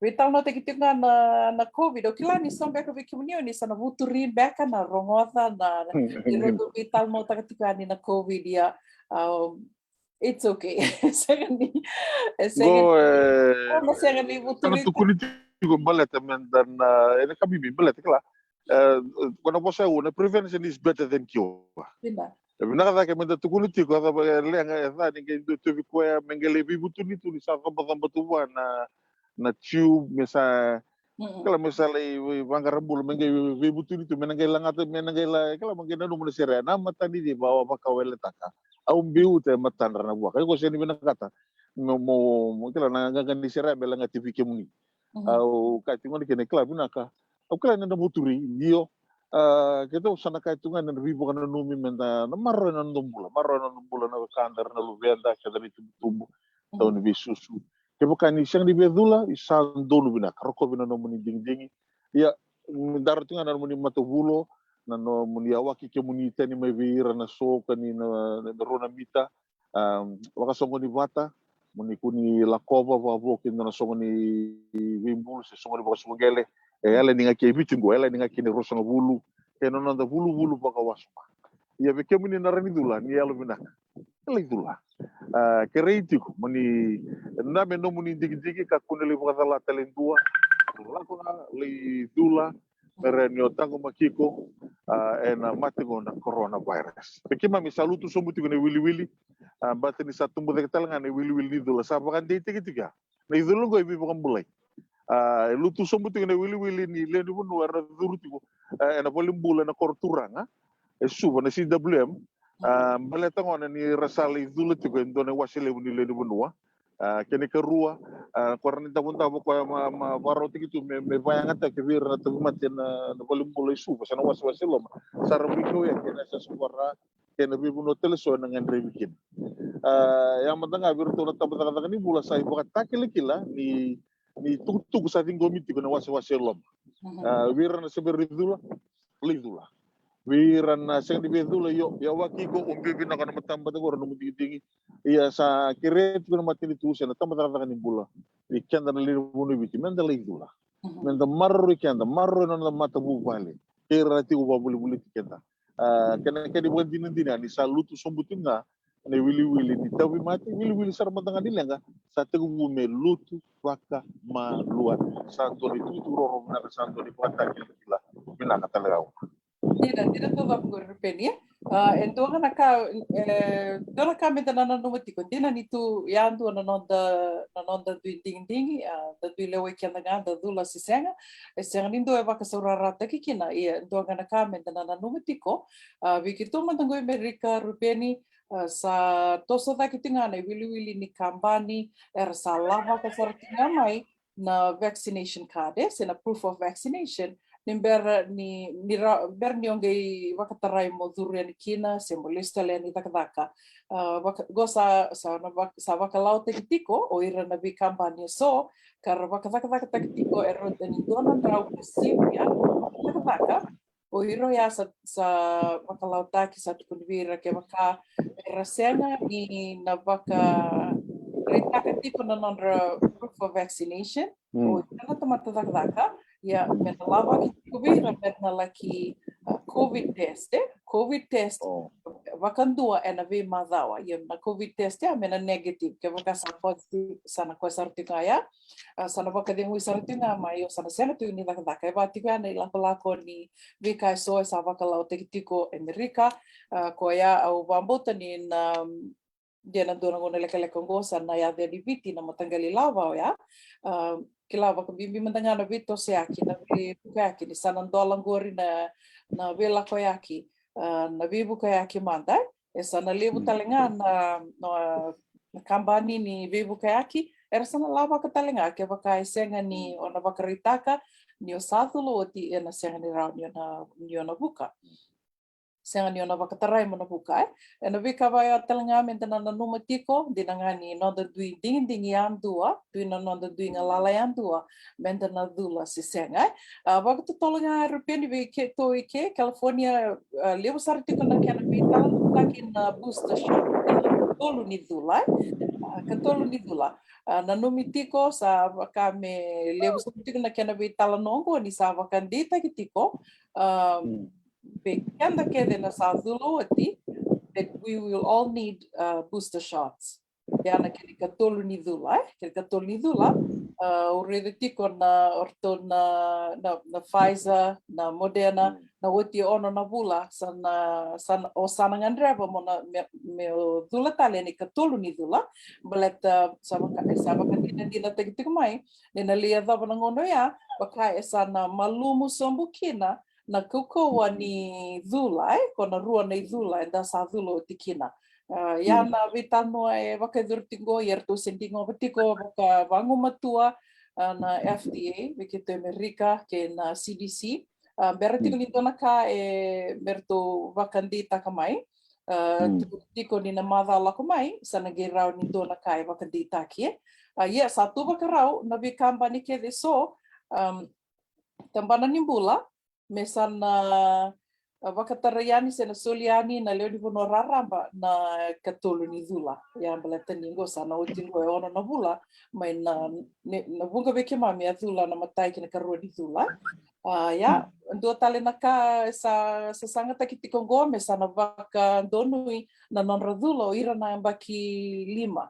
Veitalanoataki tiko ga na, na COVID. Au kila ni so beka vei kemuni o ni sa na vuturi beka na rogoca na, na, ni ratou veitalanoataka tiko yani na COVID, ia, um, it's okay. E sega ni, e sega ni, e, na sega ni vuturi. Tukuni tiko baleta me da na, ena ka bibi baleta kila. E, ko na vosa au, na prevention is better than cure. Dina. E vinaka cake me da tukuni tiko, a cava e leqa, e ca ni qai dua tu vei koya, me qai lai veivutuni tu ni sa cabocabo tu vua na, na tube, me sa, kila, me sa lai vaqara bula, me qai veivutuni tu, me na qai lagata, me na qai la, kila, me qai nanuma na sere, na matanici vakawaletaka. Au biuta e matadra na vua. Ka iko sega ni vinakata mo, mo, mo, kila, na qaqa ni sere me lagati vei kemuni. Au kaya tiko ga ni kena, kila, vinaka. Au kila ni na vuturi, io. A, keitou sa na kaya tu ga na veivakananumi me da na maroroya na noda bula, maroroya na noda bula, na wekada, na luveda, keda na itubutubu, tau ni veisusu. Kevaka ni sega ni via cula, i sa donu vinaka, rokovi na nomuni digidigi. Ia, me dara tu ga na nomuni matavulo, na nomuni awaki kemuni tani mai vei ira na so ka ni na, na, na rua na mita, a, vakasoqoni vata, mo ni kua ni lakova vakavo kei na soqo ni veibulu se soqo ni vakasoqo qele. E yala ni ga kei Viti qo, e yala ni ga kei na ruasagavulu, kei na noda vuluvulu vakawasoma. Ia vei kemuni na rawa ni cula, ni yalo vinaka, e lai cula. A, kerei tiko mo ni na me nomuni digidigi, kakua ni lai vakacala tale dua. Lako ga lai cula, me rawa ni o taqomaki iko, a, ena mate qo na coronavirus. Vei keimami sa lutu sobu tiko na iwiliwili, a, baleta ni sa tubu cake tale ga na iwiliwili ni cula, sa vakadeitaki tiko ya. Na icula qo e veivakabulai. A, e lutu sobu tiko na iwiliwili ni lewe ni vanua era curu tiko, a, ena valenibula ena koro turaga e Suva, na C W M. A, baleta gona ni ra sa lai cula tiko e dua na iwase levu ni lewe ni vanua. A, kena ikarua, a, ko ira na idavodavo koya ma, ma vakarautaki tu me, me vakayagataki vei ira na tauvimate na, na valenibula i Suva se na wasewase e loma. Sa ra veikauaitaki ena yasayasa ko ra kei na veivanua tale eso ena gadrevi kina. A, ia mada ga vei iratou na tabacakacaka ni bula sa ivakatakilakila ni, ni tukutuku sa ciqomi tiko ena wasewase e loma. A, vei ira na se bera ni cula, lai cula. Vei ira na sega ni via cula, io, ia waki iko, o biu vinaka na matabata ko ra nomu digidigi. Ia sa kerea tiko na matanitu se na tabacakacaka ni bula, i keda na lewe ni vanua o Viti, meda lai cula. Meda maroroi keda, maroroi na noda matavuvale kei ira na tiko vakavolivoliti keda. A, kena, kena ivakadinadina ni sa lutu sobu tiko ga na iwiliwili ni tauvimate, iwiliwili sara mada ga ni leqa, sa tekivu me lutu vakamalua. Sa dua na itukutuku roro vinaka, sa dua na ivakatakilakila vinaka tale ga. Dina, dina taucoko qori Rupeni. A, e dua ga na ka, e dua na ka meda na nanuma tiko, dina ni tu yadua na noda, na noda dui digidigi, a, da dui lewai keda ga da cula se sega. E sega ni dua e vakasaurarataki kina, ia e dua ga na ka meda na nanuma tiko. A, vei keitou mada qo i Amerika, Rupeni, a, sa toso cake tiko ga na iwiliwili ni kabani era sa lavaka sara tiko ga mai na vaccination card, e, se na proof of vaccination, ni bera ni, ni ra, bera ni o qai vakatarai mo curu yani kina se mo lesu tale yani cakacaka. A, vaka, qo sa, sa, na vak, sa vakalawataki tiko o ira na veikabani eso ka ra vakacakacakataki tiko e rauta ni dua na drau ka sivia cakacaka. O ira oya sa, sa vakalawataki, sa tukuni vei ira kevaka era sega ni na vakaraitaka tiko na nodra proof of vaccination, o ira na tamata cakacaka, ia me na lavaki tiko vei ira me na laki, a, covid test, e? Covid test vakadua ena veimacawa. Ia na covid test ya me na negative. Kevaka sa positive, sa na koya sara tiko ga ya. A, sa na vakacegui sara tiko ga mai, o sa na sega tiko ni cakacaka. E vaka tiko ya na ilakolako ni veika eso e sa vakalawataki tiko e Amerika. A, koya au vakabauta ni na, mm, de na dua na gauna lekaleka oqo sa na yaco yani i Viti na mataqali lawa oya. A, kila, vakabibi mada ga na veitosoyaki, na veivukayaki, ni sa na dola qori na, na veilakoyaki, a, na veivukayaki mada, e sa na levu tale ga na, na, na kabani ni veivukayaki era sa na lavaka tale ga kevaka e sega ni o na vakaraitaka ni o sa cula oti, ena sega ni rawa ni o na, ni o na vuka. Sega ni o na vakatarai mo na vuka, e. Ena veika vaya tale ga meda na nanuma tiko, dina ga ni noda dui digidigi yadua, dui na noda dui galala yadua, meda na cula se sega, e. A, vakatotolo ga Rupeni vei keitou i ke California, a, levu sara tiko na kena veitalanoataki na booster shot, na katolu ni cula, e. A, katolu ni cula. A, nanumi tiko sa vaka me levu sara tiko na kena veitalanoa oqo ni sa vakadeitaki tiko, a, vei keda kece na sa cula oti, that we will all need, uh, booster shots. Ia na kena ikatolu ni cula, e? Kena ikatolu ni cula, uh, au raica tiko na, o ratou na, na, na Pfizer, na Moderna, na oti e ono na vula, sa na, sa na, o sa na gadreva mo na, me, me o cula tale ena ikatolu ni cula, baleta sa vaka, sa vakadinadinataki tiko mai, ni na lai yacova na gauna oya, vaka e sa na malumu sobu kina, na kaukauwa ni cula, e, ko na rua na icula eda sa cula oti kina. A, ia na veitalanoa e vakayacori tiko qo, ia eratou se digova tiko vaka vagumatua, a, na F D A, vei keitou Amerika, kei na C D C. A, bera tiko ni dua na ka e me ratou vakadeitaka mai. A, tiko, tiko ni na macawa lako mai, sa na qai rawa ni dua na ka e vakadeitaki, e. A, ia sa tu vakarau na veikabani kece eso, um, tabana ni bula, me sa na, a, vakatarai yani se na soli yani na lewe ni vanua raraba na katolu ni cula. Ia baleta ni qo sa na oti qo e ono na vula mai na, ne, na vuqa vei keimami a cula na matai kei na karua ni cula. A, ia, dua tale na ka sa, sa sagataki tiko qo me sa na vakadonui na nodra cula o ira na yabaki lima.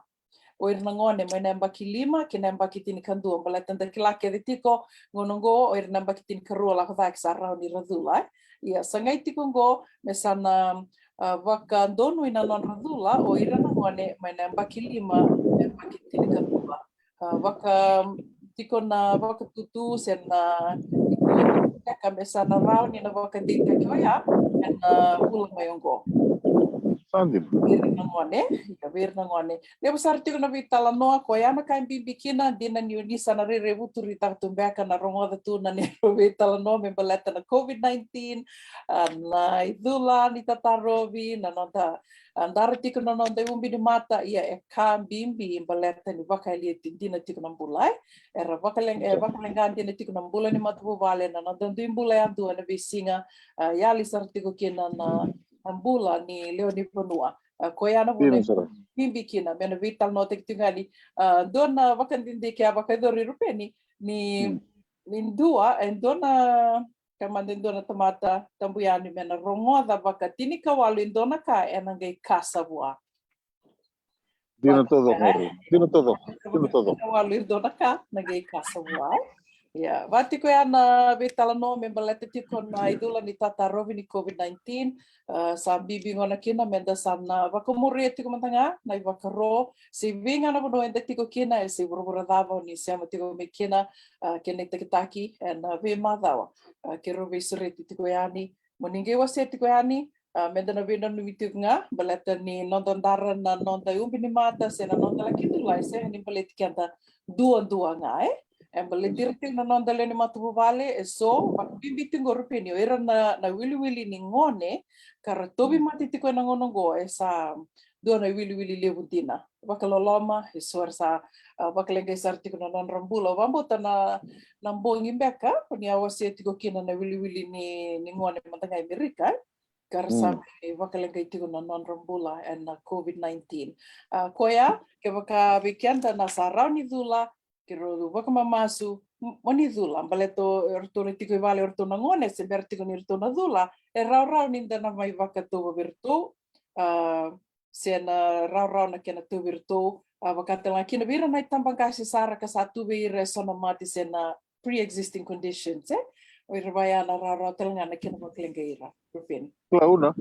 O ira na gone mai na yabaki lima kei na yabaki tinikadua, baleta da kila kece tiko gauna oqo o ira na yabaki tinikarua lako cake sa rawa ni ra cula, e. Ia sa qai tiko oqo me sa na, a, vakadonui na nodra cula o ira na gone mai na yabaki lima na yabaki tinikadua. A, vaka tiko na vakatutu se na ka me sa na rawa ni na vakadeitaki oya ena vula mai oqo. Sa dina. Vei ira na gone, io, vei ira na gone. Levu sara tiko na veitalanoa, koya na ka e bibi kina, dina ni o ni sa na rairai vuturitaka tu beka na rogoca tu na neirau veitalanoa me baleta na COVID nineteen, a, na icula ni tatarovi, na noda, a, dara tiko na noda iubi ni mata, ia e ka bibi baleta ni vakayalia dina tiko na bula, e. Era vakale-, e vakaleqa dina tiko na bula ni matavuvale, na noda dui bula yadua ena veisiga, a, yali sara tiko kina na, na bula ni lewe ni vanua. A, koya na vuna bibi kina me na veitalanoataki tiko ga ni, a, dua na vakadidike a vakayacori Rupeni ni, ni dua, e dua na, ka mada e dua na tamata tabu yani me na rogoca vakatini ka walu e dua na ka ena qai kasa vua. Dina taucoko, dina taucoko, dina taucoko. Walu e dua na ka na qai kasa vua. Ia, vaka tiko ya na veitalanoa me baleta tiko na icula ni tatarovi ni COVID nineteen. A, sa bibi gona kina meda sa na vakamuria tiko mada ga na ivakaro se vei ga na vanua eda tiko kina, e se vuravura cava o ni sema tiko mai kina, a, kei na itakitaki ena veimacawa. A, keirau veisureti tiko yani, mo ni qai wasea tiko yani, a, meda na veinanumi tiko ga baleta ni noda dara na noda iubi ni mata se na noda laki dulai, sega ni baleti keda duadua ga, e. E baleti ira tiko na noda lewe ni matavuvale, e so, vakabibi tiko qo Rupeni, o ira na, na wiliwili ni gone ka ra tauvimate tiko ena gauna oqo, e sa dua na iwiliwili levu dina. Vakaloloma, e so era sa, a, vakaleqai sara tiko na nodra bula. Au vakabauta na, na bogi beka o ni a wasea tiko kina na wiliwili ni, ni gone mada ga e Amerika, e. Ka ra sa mai vakaleqai tiko na nodra bula ena COVID nineteen. A, koya, kevaka vei keda na sa rawa ni cula, keirau vakamamasu, m-, mo ni cula, baleta o ratou na tiko i vale o ratou na gone, se bera tiko ni ratou na cula, e rawarawa ni da na mai vakatauva vei ratou, a, se na rawarawa na kena tauvi iratou, a, vaka tale ga kina vei ira na itabaqase sara ka sa tu vei ira e so na mate se na pre-existing conditions, e? O ira vaya na rawarawa tale ga na kena vakaleqai ira, Rupeni. Kila, au na,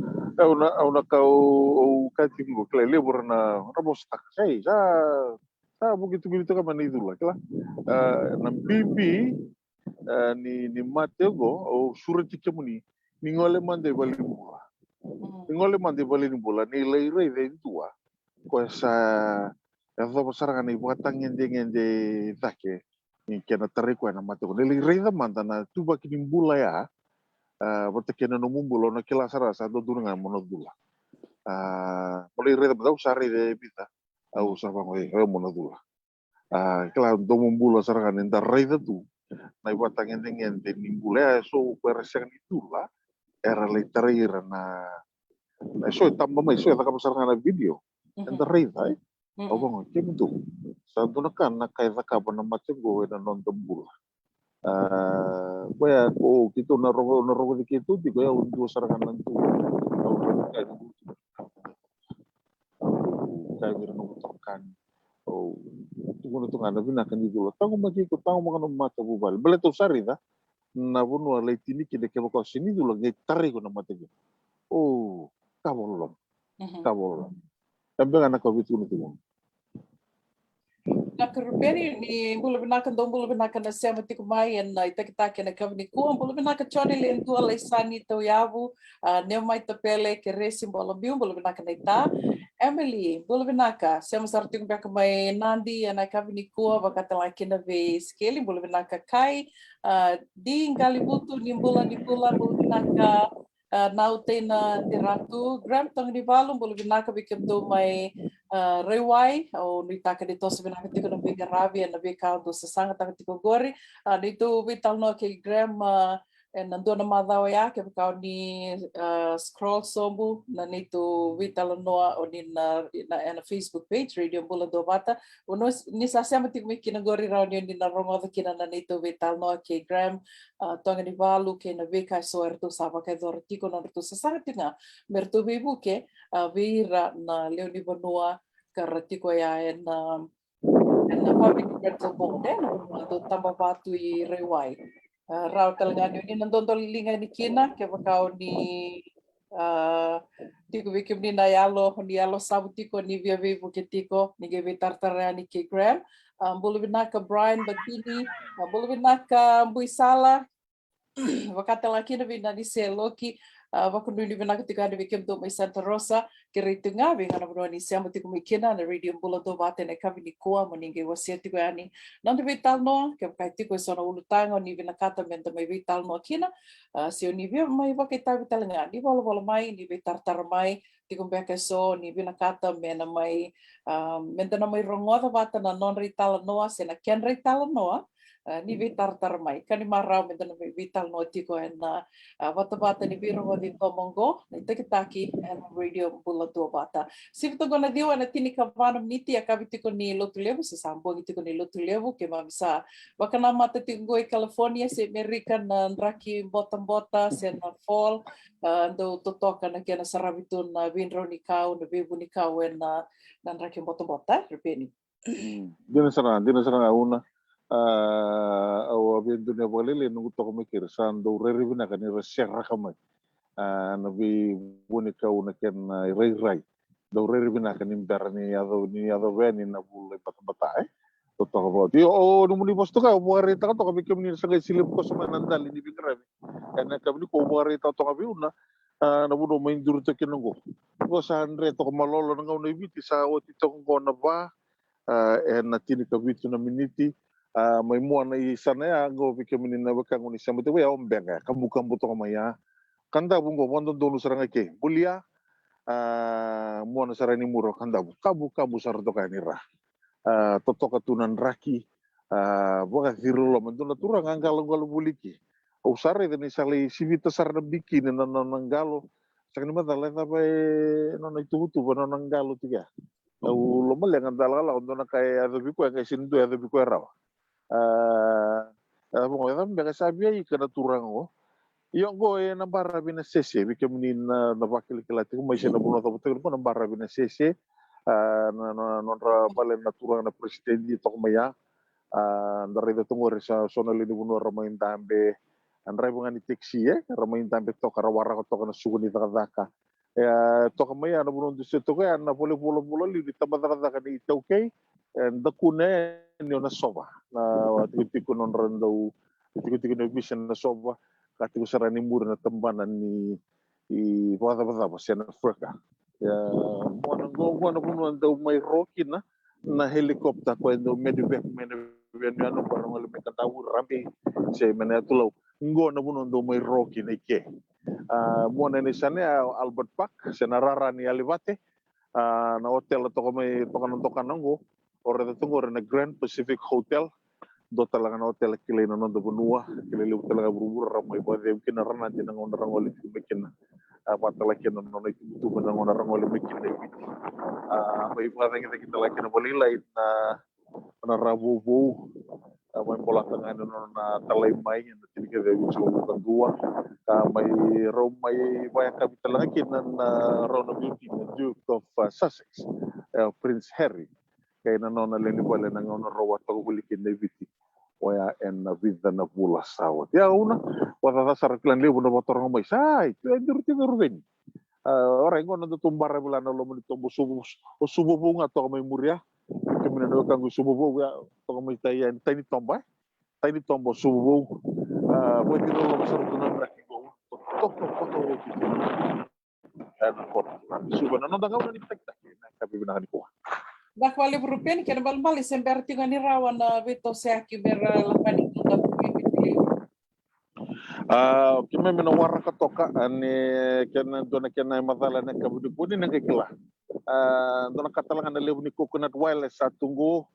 au na, au na ka au, au kaya tiko qo, kila, levu era na, na vosataka. Ei, sa, sa vuki tukuni toka mai na icula, kila. A, na bibi, a, ni, ni mate qo, au sureti kemuni, ni gole mada i valenibula. Ni gole mada i valenibula, ni lai raica e dua. Koya sa yacova sara ga na ivakatagedegede cake ni kena tarai koya na mate qo. Ni lai raica mada na ituvaki ni bula ya, a, vata kei na nomu bula, o na kila sara sa dodonu ga mo na cula. A, mo lai raica mada, au sa raica e vica, au sa vaqo, e, o yau mo na cula. A, kila, domo bula sara ga ni da raica tu na ivakatagedegede ni bula ya, e so ko era sega ni cula, era lai tarai ira na, na, e so e taba mai, so e cakava sara ga na video. Eda raica, e? Au vaqo, kemudou, sa dua na ka, na ka e cakava na mate qo ena noda bula. A, koya ko keitou na rogo, na rogoci keitou tiko, e, au dua sara ga na dua. Au kaya vei ira na noqu itokani, au tukuna tu ga na vinaka ni cula. Taqomaki iko, taqomaka na matavuvale. Baleta au sa raica na vanua lai tini kina, kevaka o sega ni cula, qai tarai iko na mate qo. O, ka vakaloloma. Ka vakaloloma. E beka na ka au via tukuna tiko. Vinaka Rupeni, ni bula vinaka, dou bula vinaka na sema tiko mai ena itakitaki ena yakavi nikua. Bula vinaka Joni Ledua, Laisani Tauyavu, a, Neomai Tapele, Keresi Bolabiu, bula vinaka naita. Emily, bula vinaka, sema sara tiko beka mai Nadi ena yakavi nikua, vaka tale ga kina vei Sikeli, bula vinaka Kai, a, Di Qalivutu, ni bula, ni bula, bula vinaka. A, Nau Teina Deratu, Graham Togonivalu, bula vinaka vei kemudou mai, a, Raiwai. Au nuitaka ni toso vinaka tiko na veiqaravi ena veika au dau sasagataka tiko qori. A, neitou veitalanoa kei Graham, a, ena dua na macawa ya, kevaka o ni, a, scroll sobu na neitou veitalanoa o ni na, na, ena Facebook page, Radio Bula Duavata. O ni, ni sa sema tiko mai kina qori, rawa ni o ni na rogoca kina na neitou veitalanoa kei Graham, a, Togonivalu kei na veika eso eratou sa vakayacora tiko, nodratou sasaga tiko ga me ratou veivuke, a, vei ira na lewe ni vanua ka ra tiko ya ena, ena public rental board, ena vanua dau tabavatu i Raiwai. A, rawa tale ga ni o ni na dodoliga yani kina kevaka o ni, a, tiko vei kemuni na yalo, ni yalo savu tiko, ni via veivuke tiko, ni qai veitaratara yani kei Graham. A, bula vinaka Brian Batini, a, bula vinaka Buisala, vaka tale ga kina vei Nanise Loki, A, vakanuinui vinaka tiko yani vei kemudou mai Santa Rosa, kerei tu ga vei ga na vanua ni sema tiko mai kina na Radio Bula Duavata ena yakavi nikua, mo ni qai wasea tiko yani na noda veitalanoa, kevaka e tiko eso na ulutaga o ni vinakata meda mai veitalanoa kina, a, se o ni via mai vakaitavi tale ga, ni volavola mai, ni veitaratara mai, tiko beka eso ni vinakata me na mai, a, meda na mai rogoca vata na nodra italanoa se na kedra italanoa, a, ni veitaratara mai. Ka ni marau meda na mai veitalanoa tiko ena, a, vatavata ni veirogoci domo oqo, na itakitaki ena Radio Bula Duavata. Sivi toqo na ciwa ena tinikava na miniti, yakavi tiko ni Lotulevu, se sa bogi tiko ni Lotulevu, keimami sa vakanamata tiko qo i California, se Merika, na draki botabota, se na fall, a, dau totoka na kena saravi tu na veidrau ni kau, na veivunikau ena, na draki botabota, e, Rupeni. Mm, dina sara, dina sara ga Una. A, au a via dunia vakalailai noqu toka mai kei ira, sa dau rairai vinaka ni ra seraka mai. A, na veivunikau na kena irairai. Dau rairai vinaka ni bera ni yaco, ni yaco vei ni na vula i batabata, e? Totoka vata. Io, o, nomuni vosa toka, au vakaraitaka toka vei kemuni na sa qai silevu koso mai na dali ni veiqaravi. Ena yakavi nikua au vakaraitaka toka vei Una, a, na vanua mai duri toka kina oqo. Qo sa dre toka malolo na gauna i Viti, sa oti toka qo na va, a, ena tinikavitu na miniti, a, mai mua na isana ya, qo vei kemuni na wekaqu ni sema tiko ya, o Beqa, kabukabu toka mai ya. Kadavu qo, vakadodonu sara ga ke. Bulia, a, mua na sara ni muri o Kadavu. Kabukabu sara toka yani ra. A, totoka tu na draki, a, vakaciri loma. Dua na turaga a qaloqalo voli ke. Au sa raica ni sa lai sivita sara na bikini na, na, na qalo. Sega ni macala e cava e nona ituvatuva, na nona qalo tiko ya. Au lomaleqa da lakolako, dua na ka e yacovi koya, qai sega ni dua e yacovi koya rawa. A, a, vaqo, e cava beka sa via ika na turaga qo. Io, qo ena baravi na sese, vei kemuni na, na vakilakila tiko mai se na vanua cava tiko qo na baravi na sese. A, na, na, nodra bale na turaga na president toka mai ya. A, da raica toka qori sa, so na lewe ni vanua ra mai dabe. A, draiva ga ni taxi, e, ra mai dabe toka, ra waraka toka na suka ni cakacaka. E, toka mai ya na vanua dou se toka ya na vale vulavula liu ni tabacakacaka ni iTaukei, e, dakuna yani o Nasova. Na tikotiko nodra dau, tikotiko ni ovisa na Nasova, ka tiko sara ni muri na tabana ni vakacavacava se na FRECA. E, mua na qo, qo na vanua dau mai ro kina na helicopter ko e dau medevac mai na veiyanuyanu, ko ra gole mai Kadavu, Rabi, se mai na Yatu Lau. Qo na vanua dau mai ro kina i ke. A, mua na isana ya o Albert Park, se na rara ni Alevate. A, na hotel toka mai, toka na, toka na qo. O raica toka qori na Grand Pacific Hotel. Dua tale ga na hotel kilai na noda vanua, kilai levu tale ga vuravura, ra mai vakacegu kina, ra nati na gauna ra gole tiko mai kina. A, vakatale kina na nona ituvatuva na gauna ra gole mai kina i Viti. A, mai vakacagicagi tale kina vakalailai na na Ra Vouvou. A, mai bolata ga na nona talai mai ena tinikaciwa vitusagavulu ka dua. Ka mai rau mai vakayakavi tale ga kina na rau na veiwatini na Duke of, uh, Sussex, e, Prince Harry. Kei na nona lewe ni vale na gauna rau a toka voli kina i Viti. Oya ena vica na vula sa oti. Ia Una, vakacaca sara, kila ni levu na vakataroga mai. Sa i tu e duru tiko Ruveni. A, orait, qo na nodatou baravi la na loma ni toba o Suva, o Suva Vou ga toka mai muri ya. Kemuni na wekaqu i Suva Vou ya, toka mai tai yani, tai ni toba, e? Tai ni toba o Suva Vou. A, vakaciri loloma sara tu na draki qo. Toka, toka, toka. E, na koro. Suva, na noda gauna ni takitaki, na yakavi vinaka nikua. Vinaka vakalevu Rupeni, kena ibalebale se bera tiko ni rawa na veitosoyaki me ra lako yani ki na A, o keimami na waraka toka, a, ni kena dua na kena e macala ena yakavi nikua ni na qai kila. A, dua na ka tale ga na levu ni Coconut Wireless sa tu qo,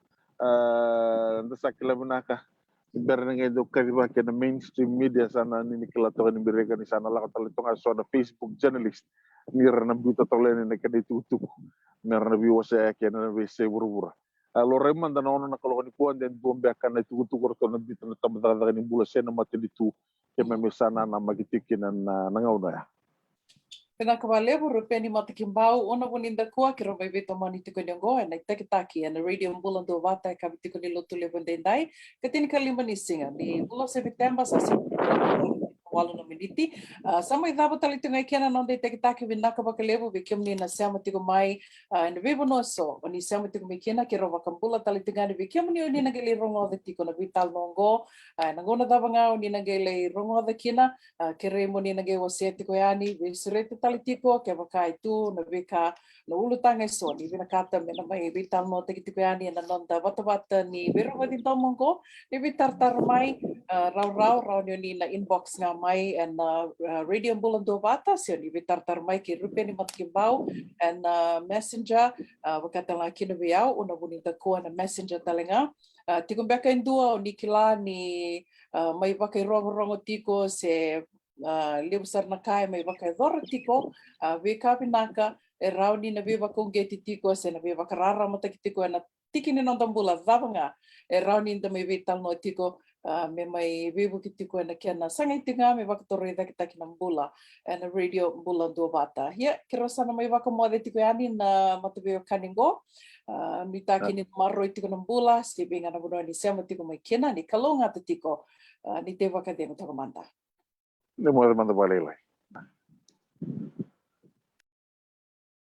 a, da sa kila vinaka. Ni bera ni qai dau kacivaki ena mainstream media sa na ni, ni kila toka ni bera ni sa na lako tale toka so na Facebook journalist. Ni ra na biuta tale yani na kena itukutuku. Me ra na veiwasea kina na veiyasai vuravura. A, laurai mada na ono na kaloko nikua, de dua beka na itukutuku o ratou na biuta na tabacakacaka ni bula se na matanitu, keimami sa nanamaki tiko kina na, na gauna oya. Vinaka vakalevu Rupeni Matakibau, Una Vunidakua, keirau mai veitomani tiko ni oqo ena itakitaki ena Radio Bula Duavata, yakavi tiko ni Lotulevu edaidai, ka tinikalima ni siga ni vula o Seviteba, sa Seviteba. walu na miniti. A, sa mai cava tale tiko ga i kena na noda itakitaki. Vinaka vakalevu vei kemuni na sema tiko mai, a, ena veivanua eso o ni sema tiko mai kina. Keirau vakabula tale tiko ga yani vei kemuni o ni na qai lai rogoca tiko na veitalanoa oqo. A, ena gauna cava ga o ni na qai lai rogoca kina, a, kerei mo ni na qai wasea tiko yani, veisureta tale tiko kevaka e tu na veika, na ulutaga eso ni vinakata me na mai veitalanoataki tiko yani ena noda vatavata ni veirogoci domo oqo. Ni veitaratara mai, a, rawarawa, rawa ni o ni na inbox ga mai ena, a, Radio Bula Duavata, se o ni veitaratara mai kei Rupeni Matakibau ena, a, Messenger, a, vaka tale ga kina vei au, au na vuni dakua ena Messenger tale ga. A, tiko beka e dua o ni kila ni, a, mai vakairogorogo tiko se, a, levu sara na ka e mai vakayacora tiko, a, veika vinaka e rawa ni na veivakauqeti tiko se na veivakararamataki tiko ena tiki ni noda bula, cava ga e rawa ni da mai veitalanoa tiko, a, me mai veivuke tiko ena kena sagai tiko ga me vakatorocaketaki na bula ena Radio Bula Duavata. Ia, keirau sa na mai vakamoce tiko yani na mataveiwekani oqo. A, nuitaki ni maroroi tiko na bula se vei ga na vanua ni sema tiko mai kina, ni kalougata tiko, a, ni tei vakacegu toka mada. Ni moce mada vakalailai.